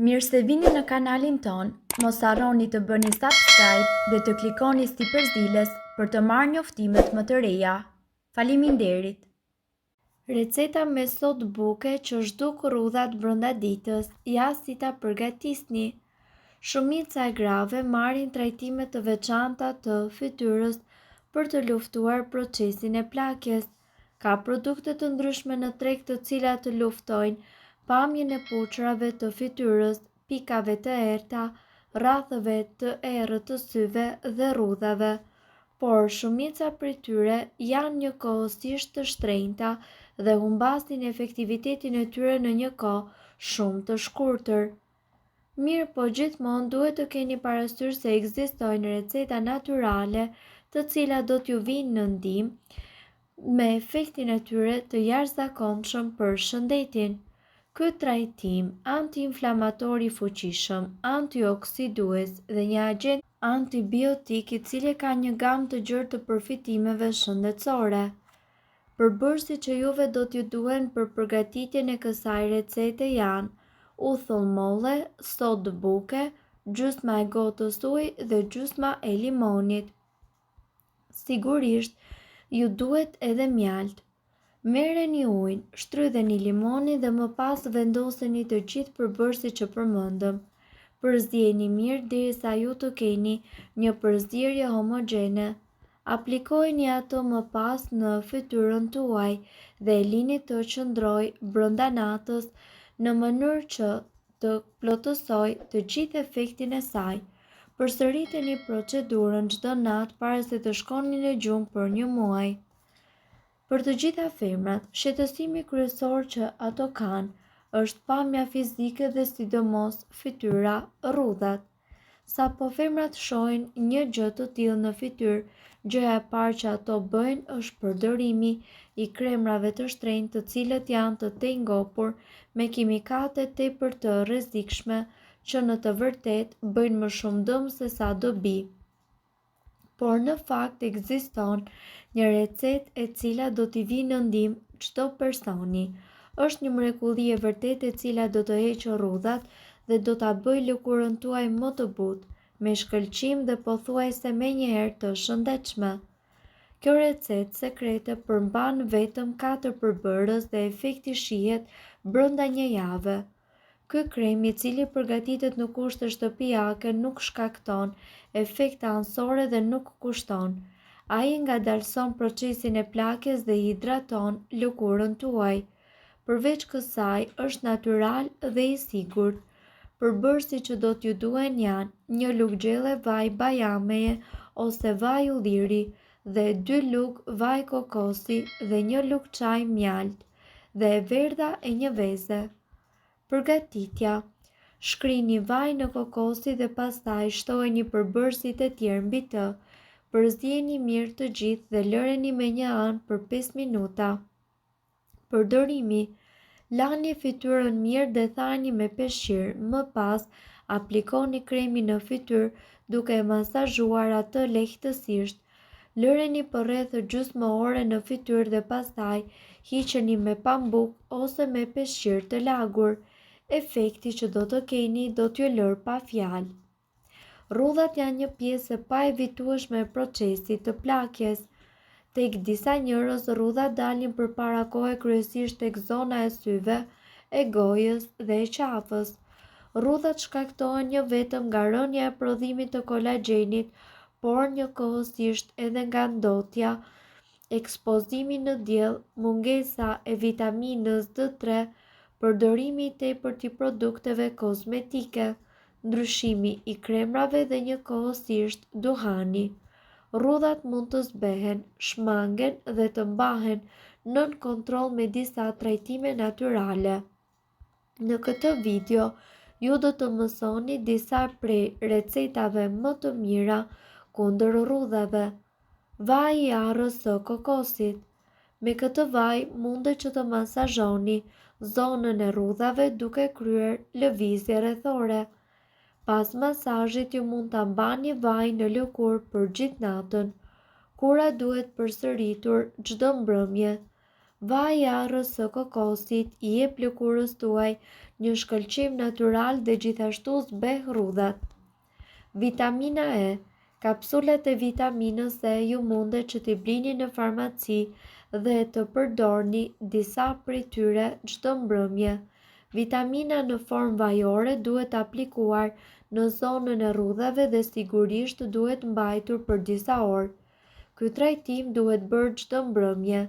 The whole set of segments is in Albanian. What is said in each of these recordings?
Mirë se vini në kanalin tonë, mos harroni të bëni subscribe dhe të klikoni sipër ziles për të marrë njoftimet më të reja. Faleminderit! Receta me sodë buke që zhduk rrudhat brenda ditës, ja si ta përgatisni. Shumica e grave marrin trajtime të veçanta të fytyrës për të luftuar procesin e plakjes. Ka produkte të ndryshme në treg të cilat luftojnë pamjen e puçrave të fytyrës, pikave të errëta, rrathëve të errët të syve dhe rrudhave. Por shumica prej tyre janë njëkohësisht të shtrenjta dhe humbasin efektivitetin e tyre në një kohë shumë të shkurtër. Mirëpo gjithmonë duhet të keni parasysh se ekzistojnë receta natyrale të cilat do t'ju vijnë në ndihmë me efektin e tyre të jashtëzakonshëm për shëndetin. Ky trajtim antiinflamator i fuqishëm, antioksidues dhe një agjent antibiotik i cili ka një gamë të gjerë të përfitimeve shëndetësore. Përbërësit që juve do t'ju duhen për përgatitjen e kësaj recete janë, uthull molle, sodë buke, gjysma e gotës ujë dhe gjysma e limonit. Sigurisht, ju duhet edhe mjaltë. Merreni ujin, shtrydheni limonin dhe më pas vendoseni të gjithë përbërësit që përmendëm. Përziejini mirë derisa ju të keni një përzierje homogjene. Aplikojeni atë më pas në fytyrën tuaj dhe e lini të qëndrojë brenda natës në mënyrë që të plotësojë të gjithë efektin e saj. Përsëriteni procedurën çdo natë para se të shkoni në gjumë për një muaj. Për të gjitha femrat, shqetësimi kryesor që ato kanë është pamja fizike dhe sidomos fytyra, rrudhat. Sapo femrat shohin një gjë të tillë në fytyrë, gjëja e parë që ato bëjnë është përdorimi i kremrave të shtrenjtë të cilët janë të tejngopur me kimikate tepër të rrezikshme që në të vërtetë bëjnë më shumë dëm sesa dobi. Por në fakt ekziston një recetë e cila do t'i vijë në ndihmë çdo personi. Është një mrekulli e vërtetë e cila do të heqë rrudhat dhe do ta bëjë lëkurën tuaj më të butë, me shkëlqim dhe pothuajse menjëherë të shëndetshme. Kjo recetë sekrete përmban vetëm katër përbërës dhe efekti shihet brenda një jave. Ky krem i cili përgatitet në kushte shtëpiake nuk shkakton efekte anësore dhe nuk kushton. Ai ngadalëson procesin e plakjes dhe hidraton lëkurën tuaj. Përveç kësaj, është natyral dhe i sigurt. Përbërësit që do t'ju duhen janë një lugë gjelle vaj bajameje ose vaj ulliri dhe dy lugë vaj kokosi dhe një lugë çaji mjaltë dhe e verdha e një veze. Përgatitja, Shkrini vajin e kokosit dhe pastaj shtojeni përbërësit e tjerë mbi të. Përzieni mirë të gjithë dhe lëreni me një anë për 5 minuta. Përdorimi, Lani fytyrën mirë dhe thajeni me peshqir, më pas aplikoni kremin në fytyrë duke e masazhuar atë lehtësisht. Lëreni përreth gjysmë ore në fytyrë dhe pastaj hiqeni me pambuk ose me peshqir të lagur. Efekti që do të keni do t'ju lërë pa fjalë. Rrudhat janë një pjesë e paevitueshme e procesit të plakjes. Tek disa njerëz rrudhat dalin përpara kohe kryesisht tek zona e syve, e gojës dhe e qafës. Rrudhat shkaktohen jo vetëm nga rënia e prodhimit të kolagjenit, por njëkohësisht edhe nga ndotja, ekspozimi në diell, mungesa e vitaminës D3, përdorimi i tepërt i produkteve kozmetike, ndryshimi i kremrave dhe njëkohësisht duhani. Rrudhat mund të zbehen, shmangen dhe të mbahen nën kontroll me disa trajtime natyrale. Në këtë video, ju do të mësoni disa prej recetave më të mira kundër rrudhave. Vaji i arrës së kokosit. Me këtë vaj mundet që të masazhoni zonën e rrudhave duke kryer lëvizje rrethore. Pas masazhit ju mund ta mbani vajin në lëkurë për gjithë natën. Kura duhet përsëritur çdo mbrëmje. Vaji i arrës së kokosit i jep lëkurës tuaj një shkëlqim natyral dhe gjithashtu zbeh rrudhat. Vitamina E Kapsulat e vitaminës E ju mundet që t'i blini në farmaci dhe të përdorni disa prej tyre çdo mbrëmje. Vitamina në formë vajore duhet aplikuar në zonën e rrudhave dhe sigurisht duhet mbajtur për disa orë. Ky trajtim duhet bërë çdo mbrëmje.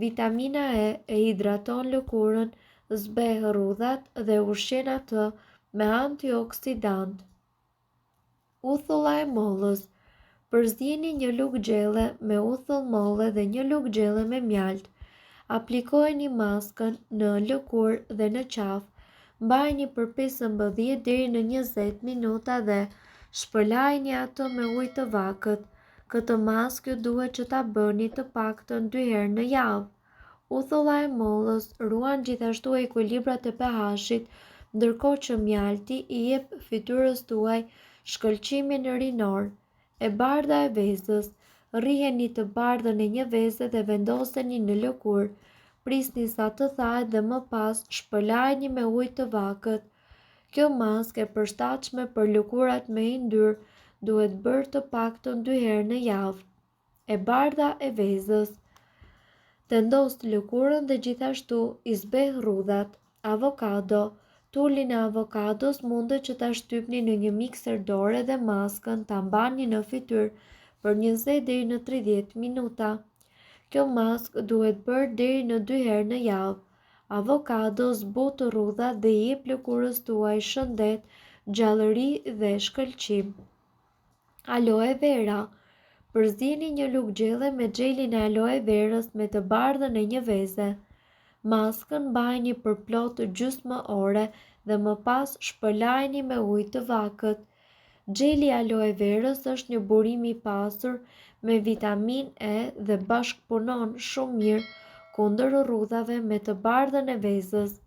Vitamina E e hidraton lëkurën, zbeh rrudhat dhe ushqen atë me antioksidantë. Uthulla e mollës. Përzieni një lugë gjelle me uthull molle dhe një lugë gjelle me mjaltë. Aplikojeni maskën në lëkurë dhe në qafë. Mbajeni për 15 deri në 20 minuta dhe shpëlajeni atë me ujë të vakët. Këtë maskë ju duhet që ta bëni të paktën dy herë në javë. Uthulla e mollës ruan gjithashtu ekuilibrat e pH-it, ndërkohë që mjalti i jep fytyrës tuaj shkëlqimin rinor. E bardha e vezës. Rriheni të bardhën e një veze dhe vendoseni në lëkurë. Prisni sa të thahet dhe më pas shpëlajeni me ujë të vakët. Kjo maskë e përshtatshme për lëkurat me yndyrë duhet bërë të paktën dy herë në javë. E bardha e vezës. Tendos lëkurën dhe gjithashtu i zbeh rrudhat. Avokado. Tulin e avokados mundet që ta shtypni në një mikser dore dhe maskën ta mbani në fytyrë për 20 deri në 30 minuta. Kjo maskë duhet bërë deri në dy herë në javë. Avokado zbut rrudhat dhe i jep lëkurës tuaj shëndet, gjallëri dhe shkëlqim. Aloe vera. Përzieni një lugë gjelle me xhelin e aloe verës me të bardhën e një veze. Maskën mbajeni për plot gjysmë ore dhe më pas shpëlajeni me ujë të vakët. Xheli i aloe verës është një burim i pasur me vitaminë E dhe bashkëpunon shumë mirë kundër rrudhave me të bardhën e vezës.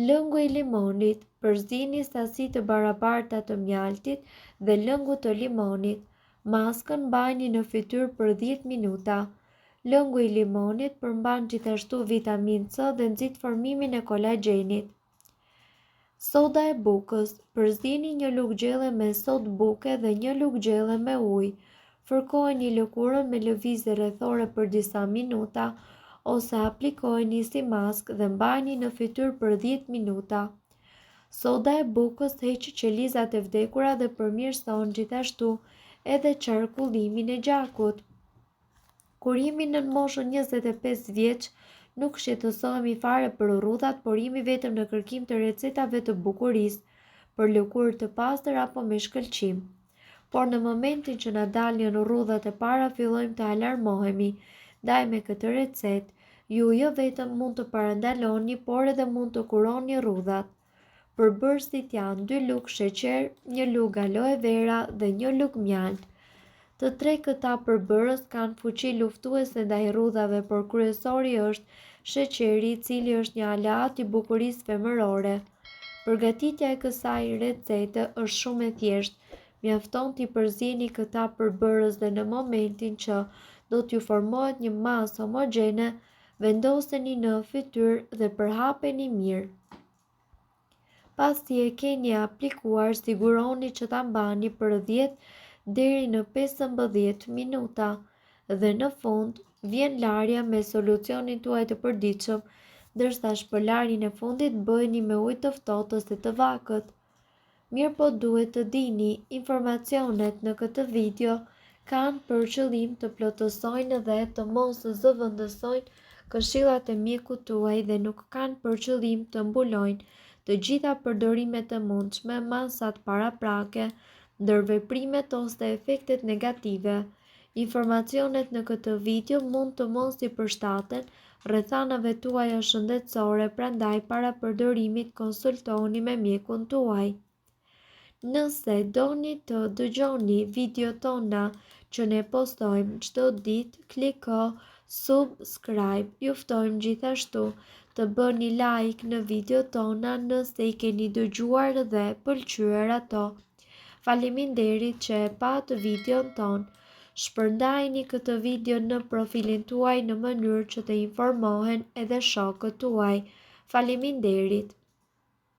Lëngu i limonit, Përzieni sasi të barabarta të mjaltit dhe lëngut të limonit. Maskën mbajeni në fytyrë për 10 minuta. Lëngu i limonit përmban gjithashtu vitaminë C dhe nxit formimin e kolagjenit. Soda e bukës, Përzieni një lugë gjelle me sodë buke dhe një lugë gjelle me ujë. Fërkojeni lëkurën me lëvizje rrethore për disa minuta ose aplikojeni si maskë dhe mbajeni në fytyrë për 10 minuta. Soda e bukës heq qelizat e vdekura dhe përmirëson gjithashtu edhe qarkullimin e gjakut. Kur jemi nën moshën 25 vjeç, nuk shqetësohemi fare për rrudhat, por jemi vetëm në kërkim të recetave të bukurisë, për lëkurë të pastër apo me shkëlqim. Por në momentin që na dalin rrudhat e para fillojmë të alarmohemi, ndaj me këtë recetë, ju jo vetëm mund të parandaloni, por edhe mund të kuroni rrudhat. Përbërësit janë 2 lugë sheqer, 1 lugë aloe vera dhe 1 lugë mjaltë. Të tre këta përbërës kanë fuqi luftuese ndaj rrudhave, por kryesori është sheqeri, i cili është një aleat i bukurisë femërore. Përgatitja e kësaj recete është shumë e thjeshtë, mjafton t'i përzieni këta përbërës dhe në momentin që do t'ju formohet një masë homogjene, vendoseni në fytyrë dhe përhapeni mirë. Pasi e keni aplikuar, siguroni që ta mbani për 10 deri në 15 minuta dhe në fund vjen larja me solucionin tuaj të përditshëm, ndërsa shpëlarjen e fundit bëjeni me ujë të ftohtë ose të vakët. Mirëpo duhet të dini, informacionet në këtë video kanë për qëllim të plotësojnë dhe të mos zëvendësojnë këshillat e mjekut tuaj dhe nuk kanë për qëllim të mbulojnë të gjitha përdorimet e mundshme, masat paraprake, ndërveprimet ose efektet negative. Informacionet në këtë video mund të mos i përshtaten rrethanave tuaja shëndetësore, prandaj para përdorimit konsultohuni me mjekun tuaj. Nëse doni të dëgjoni videot tona që ne postojmë çdo ditë, kliko subscribe. Ju ftojmë gjithashtu të bëni like në videot tona nëse i keni dëgjuar dhe pëlqyer ato. Faleminderit që e patë videon tonë. Shpërndajeni këtë video në profilin tuaj në mënyrë që të informohen edhe shokët tuaj. Faleminderit!